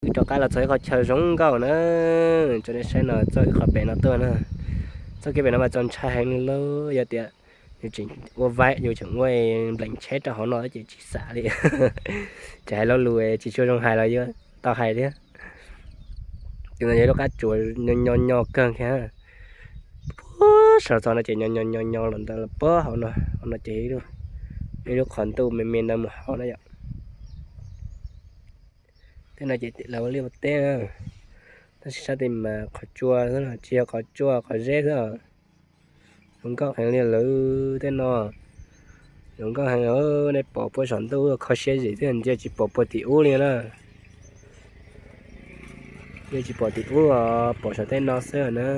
Wb rov qab los txog ib qhov chaw zoo nkauj na, tso nej saib no txoj wb qhov pem no tuaj na. Txoj kev pem no mas txaus ntshai heev li lauj, yog tias yus tseem ua vaib, yus tseem ua npleem tsheb rau hauv no ces tsis xam li. Tsis hais lo lus tsis tshua zoo hais los yuav tau hais thiab. Tus no yog lub qab tsuas nyo nyo kawg kiag. Puag saum txog no ces nyo nyo nyo nyo los ntawd los puag hauv no, hauv no ces ib lub qhov ntuj me me ntawd mus hauv na yom. Tej no ces lawv ua liaj ua teb na. Tab sis sab tid mas qhov tsua xwb, tsis yog qhov tsua, qhov zeb xwb. Zoo nkauj heev li lawm tej no. Zoo nkauj heev, nej pom puag saum ntuj kho siab zim thiab, ntsia tsis pom puag tim ub li na. Ntsia tsis pom tim ub, pom saum tej no xwb na.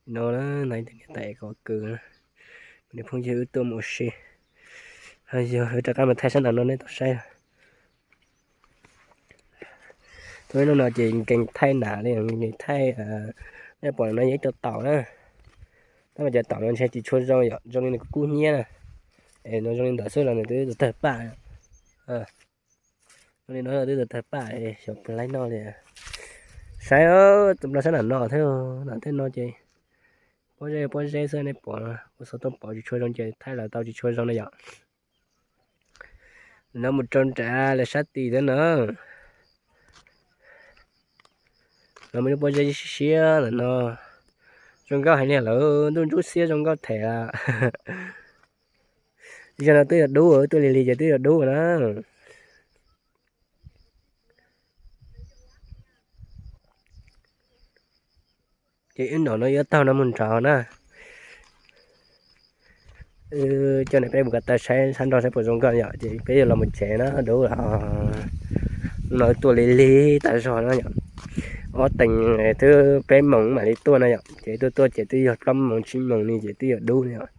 No na, no ib tug niam tais kov kws, kuv niag phooj ywg wb tuaj mus ua si. Yog wb rov qab mus thaij sab nram no nej tau saib. Tus no ces nkees thaij nam li, nkees thaij, nej pom no yog ib co taum na. Tab mas cov taum no ntshe tsis tshua zoo yom, zoo li nws kub kub hnyiab na. Es no zoo li ntawd xwb los nws twb tawg paj. Zoo li no twb tawg paj, xyov puas laib noj li. Saib, tus nplog sab nram no thiab, nram tej no ces pob zeb pob zeb xwb nej pom, kuv xav tuaj pom tsis tshua zoo ces thaij los tau tsis tshua zoo na yom. No mus rau nram lawv sab tid thiab na. No muaj lub pob zeb siab siab ntawm no. Zoo nkauj heev li lawm, ntuj ntub xiab zoo nkauj them. Zaum no twb yuav dub, tuaj lig lig ces twb yuav dub na. Ces wb nram no yuav taug no mus nrad na. Wb coj nej peb mus ko taw saib sab nrad saib puas zoo nkauj yom, ces peb yuav los mus tsev na, dub lawm. No tuaj lig lig tas zog na yom. Ob teev twb peb moos mam li tuaj na yom, ces tuaj tuaj ces twb yog plaub moos tsib moos li ces twb yuav dub na yom.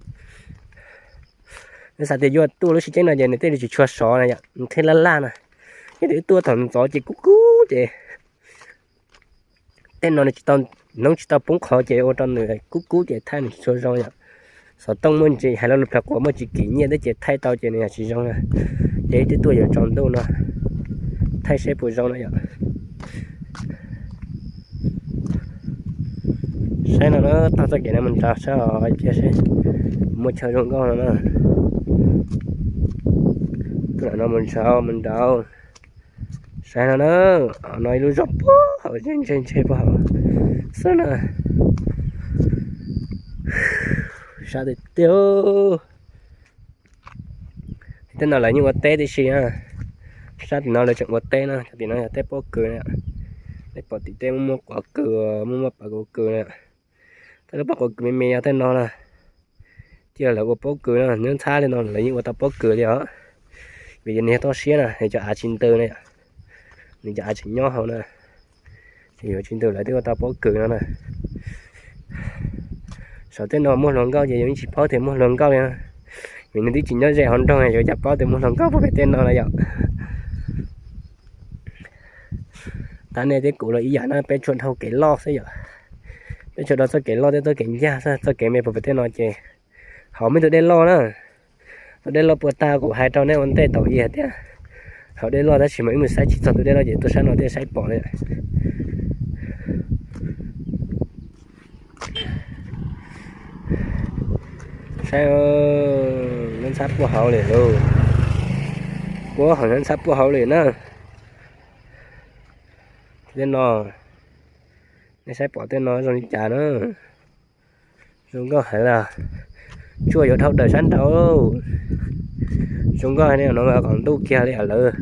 Wb xav tias yuav tuaj lub sib ceeb no ces nws tej li tsis tshua sov na yom, nws thiaj laj laj na. Yog tias wb tuaj thaum ntxov ces kub kub ces tej no nws tsis tau, hnub tsis tau poob qho ces ua rau nws kub kub ces thaij nws tsis tshua zoo yom. Xov tooj muaj ntsis, hais lo lus plag quas muaj tsis kim nyiaj thiab ces thaij tau ces nws yog tsis zoo na. Ces wb twb tuaj yuav tsaus ntuj no thaij saib puas zoo na yom. Saib no na, taug txoj kev no mus nrad saib os, cia seb muaj chaw zoo nkauj no na. Tuaj no mus nrad mus nrad. Saib no na, no ib lub zos puag hauv, ntshe ntshe puag hauv xwb na. Sab tiag tiag. Tej no lawv yeej ua teb tib si na. Sab tim no lawv tseem ua teb na, tim no yog teb pob kws na. Nej pom tim tej muaj muaj quav kws, muaj muaj pas quav kws na. Tej lub pas quav kws me me yog tej no na. Cia lawv ua pob kws no, nyob ntxhab li no lawv yeej ua tau pob kws li os. Vim yog nws yog toj siab na, nws cov av tsis ntws na yom. Nws cov av tseem nyob hauv na. Ces yuav tsis ntws lawv twb ua tau pob kws no na. Saum tej no muaj hluas nkauj ces yus yeej tsis paub tias muaj hluas nkauj li na. Vim nws twb tsis nyob ze hauv nroog, yuav cas paub tias muaj hluas nkauj puag pem tej no na yom. Tab nej thiab kuv los ib yam na, peb tsuas dhau kev loj xwb yom. Peb tsuas dhau txoj kev loj thiab txoj kev ncaj xwb, txoj kev me puag pem tej no ces hauv me tus dej loj na. Tus dej loj puas tag kuv hais rau nej ua ntej thaum ub hais tias hauv dej loj tab sis mas wb mus saib tsis txog tus dej loj ces tuaj sab no thiaj saib pom na. Saib, nyob ntxhab puag hauv li lauj. Puag hauv, nyob ntxhab puag hauv li na. Tej no, nej saib pom tej no zoo li cas na? Zoo nkauj heev li. Tsuas yuav dhau daws sab nraud. Zoo nkauj heev li no, qaum ntuj kiag li lawm.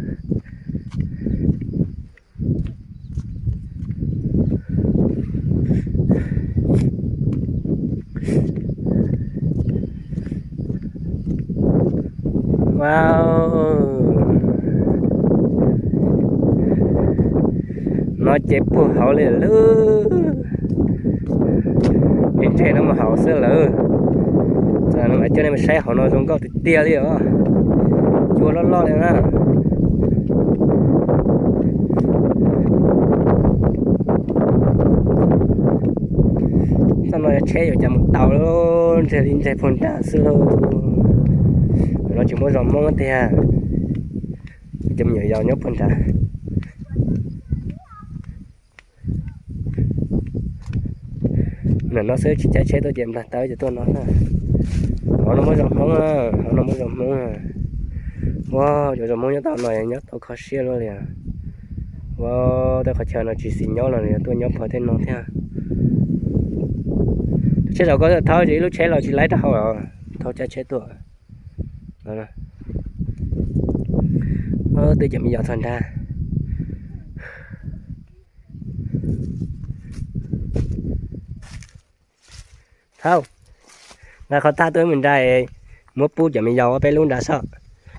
Wow. No ces puag hauv li lawm. Ntshe no mus hauv xwb lawm. Coj nej mus saib hauv no zoo nkauj tiag tiag li os. Cua loj loj li na. Txoj no yog tsheb yuav cas mus tau, ntseg li ntseg puag nrad xwb lauj. Ntawm no tsis muaj zos Hmoob tiag, cov me nyuam yaus nyob puag nrad. Ntawm no xwb tsis caij tsheb tuaj ces nplag tawv ces tuaj no xwb. Hauv no muaj zos Hmoob, hauv no muaj zos Hmoob. Ua, cov zos Hmoob nyob tau no nyob tau kho siab luaj li. Ua, tej qhov chaw no tsis xis nyob los yog tuaj nyob pog tej no thiab. Tsheb zaum koj thauj ces ib lub tsheb los tsis laib rau hauv, thauj cab tsheb tuaj. Twb cov me nyuam txog nrad. Thauj, nqa qhov thaj tuaj mus nrad, muab pub cov me nyuam ob peb lub nrad sob.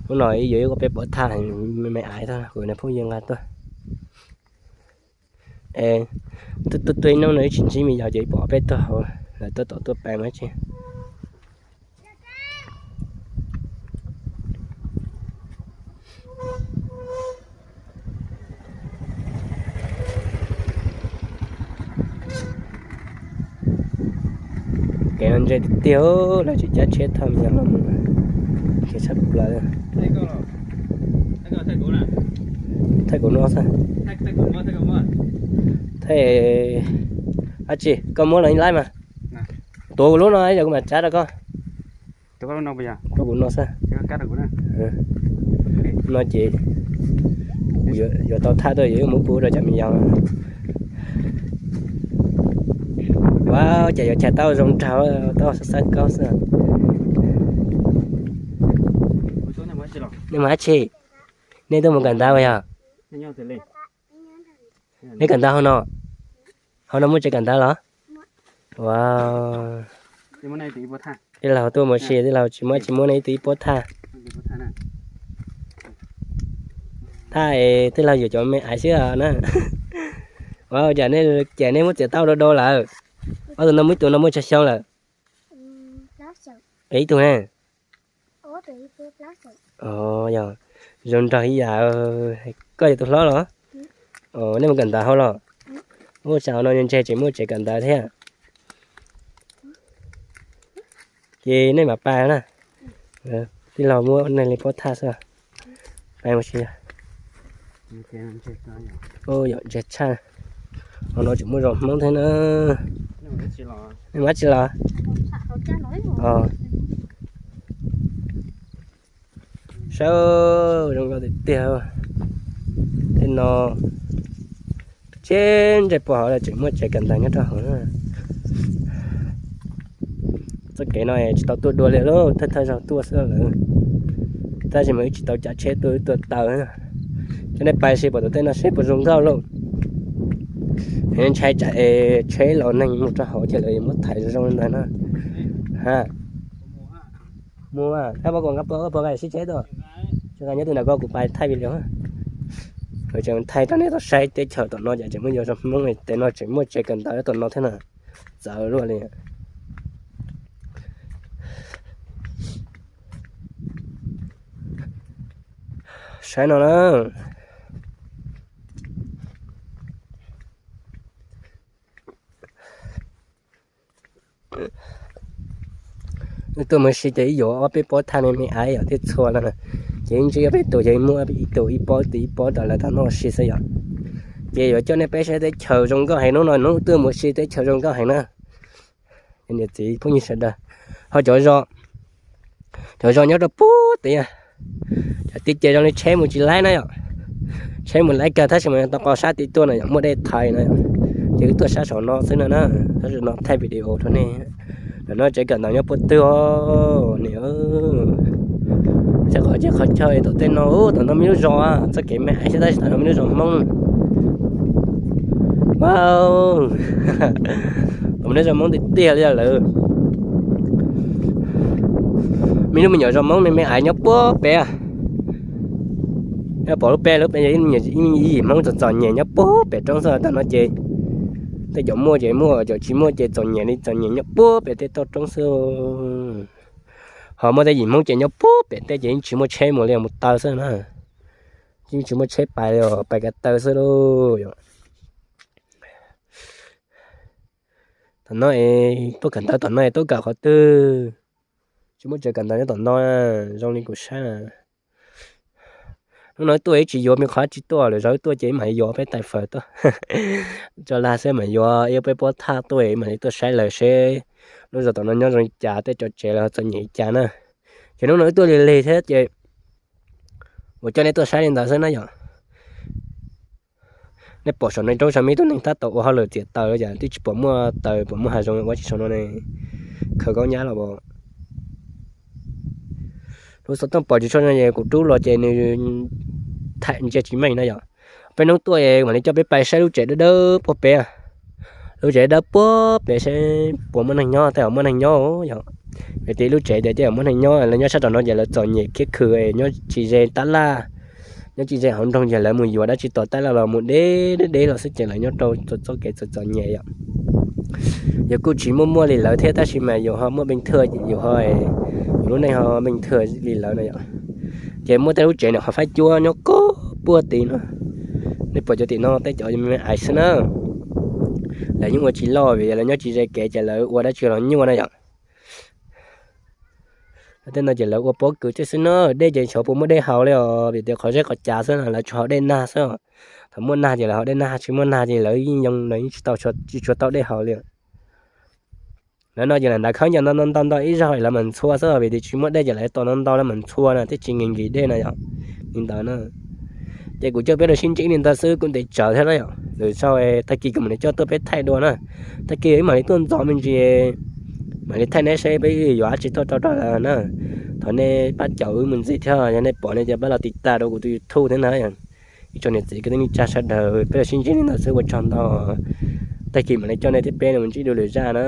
Lub no yuav ib ua peb pov thaj, me me aiv tag kuv niag phooj ywg nqa tuaj. Tuaj tuaj ib hnub no ib tsis ntsib me nyuam ces pom ob peb tug hauv, lawv tuaj tom tuaj pais mas tsis. Kev no ntse tiag tiag, lawv tsis cab tsheb thauj me nyuam los mus, kev tshaj plaws. Thaij kuv no xwb. Thaij dab tsi, koj muab los laib mas. Tuav kuv lub no yog kuv mam tsav rau koj. Rau kuv no xwb. No ces yuav tau thaj tuaj yuav muab pub rau cov me nyuam. Ua cas yuav chais tau zoo nraug, tau xab xab kaub xwb. Nej mus dab tsi? Nej tuaj mus kawm ntawv yog? Nej kawm ntawv hauv no? Hauv no muaj tsev kawm ntawv los? Ua, tij laug tuaj mus ua si, tij laug tsis muab, tsis muab nej ib tug ib pob thaj. Thaj es tij laug yuav cov me aiv xwb na. Ua cas nej, cas nej muab txiav tau do do lawm? Ob tug no muaj ib tug no muaj tsawg xyoo lawm? Ib tug ne? Yog, zoo nraug ib yam. Koj yog tus hlob los? Nej mus kawm ntawv hauv los? Ua cas no ntshe tseem muaj tsev kawm ntawv thiab. Ces nej mam pais na. Tij laug muab nej li pob thaj xwb. Pais mus si. Yom, ntse tshaj. Hauv no tseem muaj zos Hmoob thiab na. Nej mus dab tsi los? Saib, zoo nkauj tiag tiag. Tej no tsev ntsej puag hauv los tseem muaj tsev kawm ntawv nyob rau hauv na. Txoj kev no tsis tau tuaj dua li lauj, thawj thawj zaug tuaj xwb lawm. Tab sis mas wb tsis tau cav tsheb tuaj, wb tuaj taw. Coj nej pais seb puas tom tej no seb puas zoo nkauj lauj. Ntshai tsam es tsheb los neeg mus rau hauv ces lawv yuav muab thaiv zoo zoo li ntawd na. Ha, mus, thaj pab kuv nqa pab, pab nqa sib tsheb tuaj. Nqa nyob tus ntawm ko kuv pais thaij video. Tseem thaij rau nej tau saib teb chaws tom no ces tseem muaj zos Hmoob, tej no tseem muaj tsev kawm ntawv tom no thiab na. Txawv luaj li. Saib no na. Wb tuaj mus si ces ib yuav ob peb pob thaj me me aiv yom, thiab txhua no na. Ces ib ntsis ob peb tus ces muaj ib tus ib pob, ib tus ib pob rau lawv tau noj si xwb yom. Ces yuav coj nej peb saib teb chaws zoo nkauj heev, hnub no hnub tuaj mus si teb chaws zoo nkauj heev na. Niam txiv phooj ywg sawv daws, ho cov zos, cov zos nyob rau puag tid, cov tib ce zoo li tsheb mus tsis laib na yom. Tsheb mus laib kawg tab sis mas tau qhov sab tid tuaj no yom, muaj dej thaiv na yom. Ces wb tuaj sab saum no xwb no na, sab saum no thaij video rau nej. Ntawm no tsev kawm ntawv nyob puag twg os niam. Tej qhov, tej qhov chaw tom tej no, tom no me lub zos, txoj kev me aiv xwb tab sis tom no me lub zos Hmoob. Wow, tom no zos Hmoob tiag tiag li lawm. Me lub me nyuam zos Hmoob me me aiv nyob puag pem. Pom lub pem, lub pem yog ib yim Hmoob txom txom nyem nyob puag pem roob xwb, tom no ces tej cov muaj ces muaj, cov tsis muaj ces txom nyem li txom nyem nyob puag pem tej toj roob xwb. Ho muaj tej yim Hmoob ces nyob puag pem tej ces yeej tsis muaj tsheb mus li, mus taw xwb na. Yeej tsis muaj tsheb pais li, pais ko taw xwb lauj. Tom no es tuaj kawm ntawv tom no es tuaj kawm qhov twg? Tsis muaj tsev kawm ntawv nyob tom no, zoo li kuv saib na. Hnub no wb tuaj wb tsis yuav me qhov tsis tuaj, lwm zaus wb tuaj ces wb mam li yuav peb tais fawm tuaj tso lag xwb, mam yuav ib peb pob thaj tuaj mam li tuaj saib lawv seb lub zos tom no nyob zoo li cas, tej cov tsev lawv ho txom nyem li cas na. Ces hnub no wb tuaj lig lig thiab ces kuv coj nej tuaj saib li ntawd xwb na yom. Nej pom saum no roob saum me tub neeg tab tom ua hauj lwm txiav taws los yom, twb tsis pom muaj taws pom muaj hav zoov ua tsis saum no ne, khaws kaub nyab los as. Lub xov tooj pom tsis tshua zoo es kuv rub los ces nws thaij ntsia tsis meej na yom. Peb hnub tuaj es mam li coj peb pais saib lub tsev dawb dawb puag pem. Lub tsev dawb puag pem seb puas muaj neeg nyob, tej zaum muaj neeg nyob yom. Vim tias lub tsev tias tej zaum muaj neeg nyob, lawv nyob sab tom no ces lawv txom nyem khiab khw, nyob tsis ze tab laj, nyob tsis ze hauv nroog ces lawv mus yuav dab tsi tom tab laj los mus deb deb deb los xwb ces lawv nyob rau txoj kev txom txom nyem yom. Yus kuj tsis muaj muaj li lawv thiab tab sis mas yus ho muaj peev thwj, yus ho, yus lub neej ho peev thwj li lawv na yom. Ces muaj tej lub tsev nws ho faib cuab nyob koj puag tid no. Nej pom cov tim no tej cov me me ais xwb na. Lawv yeej ua tsis loj vim lawv nyob tsis ze kev ces lawv ua dab tsi los nyuaj na yom. Tej no ces lawv ua pob kws tej xwb na, dej ces xyov puas muaj dej haus li os, vim tias qhov zeb qhov cav xwb na, lawv tsuas haus dej nag xwb. Thaum muaj nag ces lawv haus dej nag, tsis muaj nag ces lawv yeej yoo, lawv yeej tsis tau, tsis tshua tau dej haus li. Lawv no ces lam ntaus khawb ncaws ntau ntau ntau ib zaug lawv mam ntxhua xwb, vim tias tsis muaj dej ces lawv tos ntau ntau lawv mam ntxhua na, thiaj tsis nkim nkim dej na yom. Li ntawd na. Ces kuv coj peb rau sib ntsib li ntawd xwb kuj ntev tsawv thiab na yom. Lwm zaug tag kis kuv mam li coj tuaj peb thaij dua na. Tag kis wb mam li tuaj ntxov me ntsis, mam li thaij neb seb peb yuav dab tsi tuaj rau rau lawm na. Thov nej pab caum wb mus ntxiv thiab, yog nej pom nej ces pab los tiv tas rau kuv tus YouTube thiab na. Ib tsoom niam txiv kwv tij neej tsa sawv daws, peb los sib ntsib li ntawd xwb ua tsaug ntau. Tag kis mam li coj nej thiab peb mus ntsib dua lwm zaj na.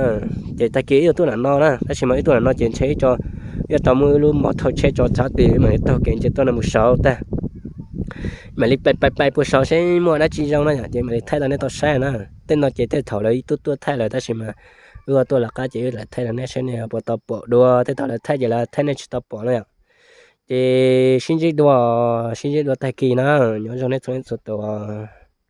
Ces tag kis ib tug tuaj nram no na, tab sis mas ib tug nram no ces ntshe ib co, ib co muaj ib lub mos thauj tsheb tso txhab tis mam li taug kev nce tuaj no mus saud tag. Mam li pais pais pais puag saud seb muaj dab tsi zoo na yom, ces mam li thaij rau nej tau saib na. Tej no ces tej thaum lawv tuaj tuaj thaij lawm tab sis mas wb tuaj lawv qab ces wb lam thaij rau nej seb nej puas tau pom dua, tej thaum lawv thaij ces lawv thaij nej tsis tau pom na yom. Ces sib ntsib dua, sib ntsib dua tag kis na, nyob zoo nej txhua leej txhua tus.